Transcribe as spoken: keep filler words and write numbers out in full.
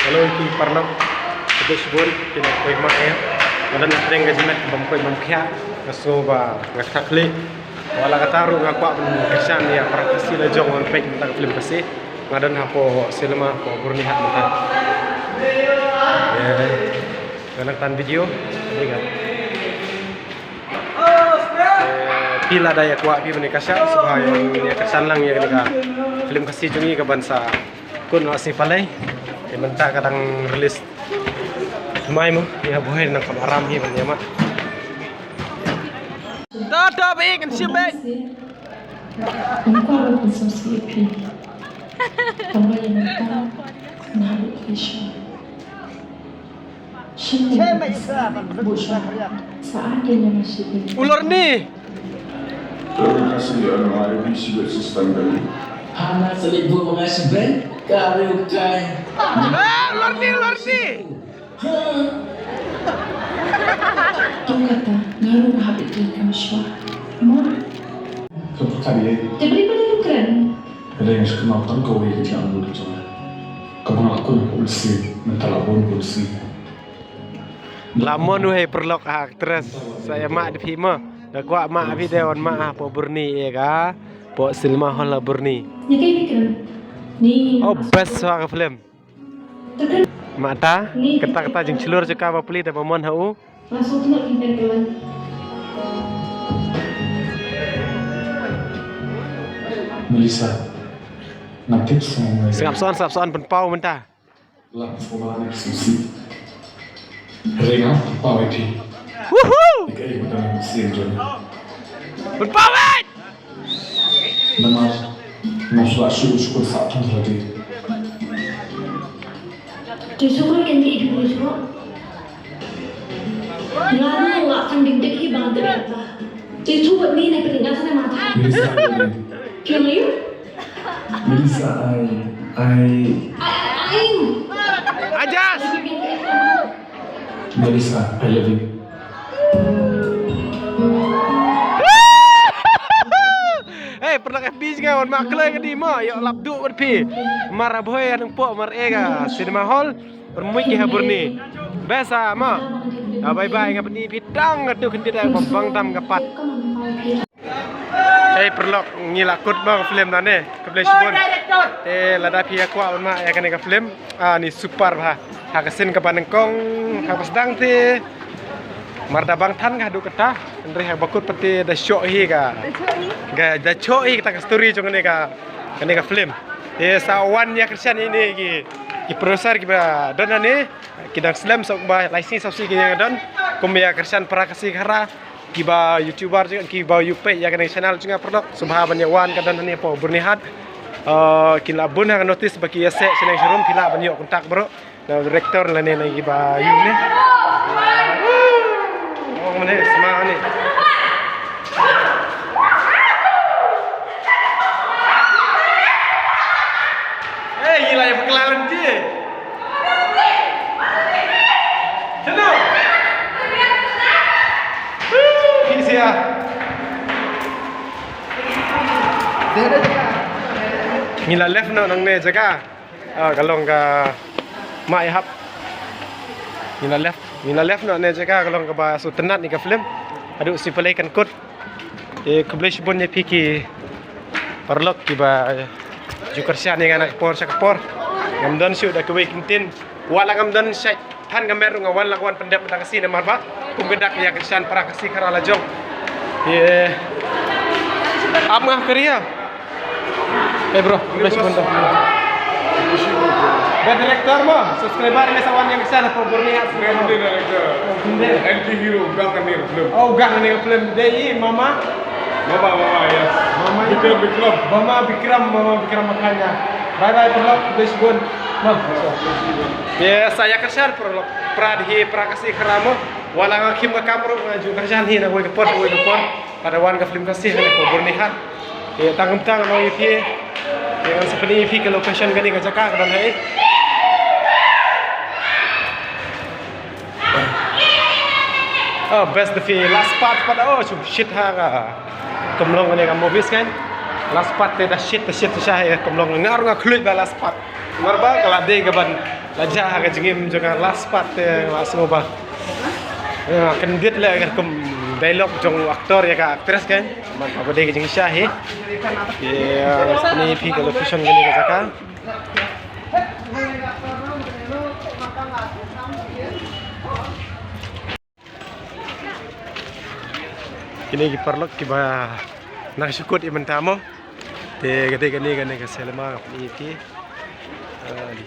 Hello ki paralok. Khublei shibun, phi la poi ma ïa. Nga don hapdeng ka jingmut bym koit bym khiah. Nga sngew ba nga kata khlieh. Wat la katta ruh nga kwah ban kyrshan ïa para Khasi la jong ban peit mynta ka film Khasi. Nga don hapoh cinema hapoh Byrnihat mynta. Ïa. Nga nang tan video. Ni ka. Eh, phi lada ïa kwah phi ban ïa kyrshan, sngewbha ïa kyrshan lang ïa kane ka film Khasi jong ngi ka ban sa Kun Wah Sñiawpalei. Te mynta ka dang release. Mai mo, ïa buhai nang kam aram hi ban ïa mat. To, to, ba ik, kan shim ba ik. Ym kwah ban pynsngewsih ïa phi. Tangba ïa mynta nga hap ban pyrshah. Shin. Sa ïa nga shibit. U Lorni. Terima kasih ya, Nora, ini shibit sistem tadi. Hana sa leit buh ma nga shibit. Ka riewkai. Ah, Lorni, Lorni. Ha. Tang kata, nga ruh nga hap ïa ka shuwa. Mo. Ka pyrkhat ïa. Te bri bri kren. Ka dei nga shu kynmaw tang kawei ka jingangnud ka jong nga. Kaba nga la kun ha ka mynsiem, mynta la bun ka mynsiem. La mon wei paralok ha actress. Sa ïa mah da phi mo. Da kwah mah phi dei wan mah hapoh Byrni ïa ka. Hapoh cinema hall ha Byrni. Ni kai ni kren. Ni. Oh, best ha ka film. Te kren. Mata, ni kata kata jingshlur jaka ba pli da ba mon ha u. Melissa. Nga tip sa nga. Sngap son, sngap son pynpaw mynta. Lap sa ba ni susi. Ringa pynpaw iti. Woohoo! Ika ika ta ni sien jon. Pynpaw it! Namar nga shu la shu shu sa tong lagi. Te shu kan ni ibu shu. Nga ni nga kan ding ding hi bang ding kata. Te shu ni ne pynga sa ne mata. Melissa. Kill you? Melissa, I, I, I, I, I. Ajas! Melissa, I love you. Hey, paralok F B nga wan ma kloi ka di ma, ïoh lap duh wat phi. Mar a bhoi anang po mar e ka cinema hall. Pynmih ki ha Byrni. Best ah ma. Ah, bye bye, nga pyni phi tang nga tu khyndiat ba bang tam ka pat. Ei paralok, ngi la kut ba ka film na ne. Khublei shibun. Te lada phi ïa kwah ban mah ïa kane ka film. Ah, ni super bha. Ha ka scene kaba nyngkong, ha kaba sdang te. Mar da bang than ka haduh kata. Hynrei haba kut pat te da shoh hi ka. Ka da shoh hi kata ka story jong kane ka, kane ka film. Te sa wan ïa kyrshan ïa kine ki, ki producer kiba don hangne. Ki dang slem sa kumba lai sngi sa sngi ki dang don. Kum ïa kyrshan para Khasi Khara. Kiba YouTuber jong nga, kiba ïoh peit ïa kane ka channel jong nga paralok. Sngewbha ban ïa wan ka don hangne hapoh Byrnihat. Eh, ki la bun ha ka notice ba ki ïa seh shaneng sharum, phi lah ban ïoh contact baroh. Na director lane na kiba ïoh ne. Oh, mane, sma ne. Eh, ngi la ïa bakla lynti. Chalo. Hi sia. Ngi la left noh nangne jaka. Ah, ka long ka mah ïahap. Ngi la left, ngi la left noh ne jaka ka long kaba sngewtynnat ïa ka film. Haduh sngi Palei kan kut. Te khublei shibun ïa phi ki paralok kiba ju kyrshan ïa nga na ka por sha ka por. Ngam don shuh da kawei ka ktien. Wat la ngam don shuh than ka met ruh nga wan la ka wan pyndep mynta ka sngi namar ba kum ka dak ïa kyrshan para Khasi Khara la jong. Ïe. Ap nga ha ka ri ïa. Hey bro, khublei shibun. Ba director mo, subscriber ne sa wan ïa kyrshan hapoh Byrnihat. Director. Anti hero, gang anti film. Oh, gang anti film. Dei i mama. Mama, mama, yes. Mama Bikram, Bikram. Mama Bikram, mama Bikram makanya. Bye bye paralok, khublei shibun. Mo. Yes, sa ïa kyrshan paralok. Para dei hi para Khasi Khara mo. Wat la nga khim ka kam ruh nga ju kyrshan hi na kawei ka por, kawei ka por. Pat da wan ka film Khasi hangne hapoh Byrnihat. Ïa tang kumta nga ong ïa phi. Ïa ngan sa pyni ïa phi ka location kane ka jaka ka don ha i. Oh, best da phi last part pat, oh, shu shit ha ka. Kum long kane ka movies kan. Last part te da shit, da shit shisha ha ka, kum long nga ruh nga khluit ba last part. Namar ba ka la dei kaban La jah ha ka jingim jong nga last part te la sngewbha. Nga kyndit leh ka kum dialogue jong actor ïa ka actress kan. Man ka ba dei ka jingshisha hi. Ïa, ni phi ka location kane ka jaka. Kine ki paralok kiba nang shu kut ïa mynta mo. Te ka dei kane kane ka cinema ka pynïaid ki. Ah, di.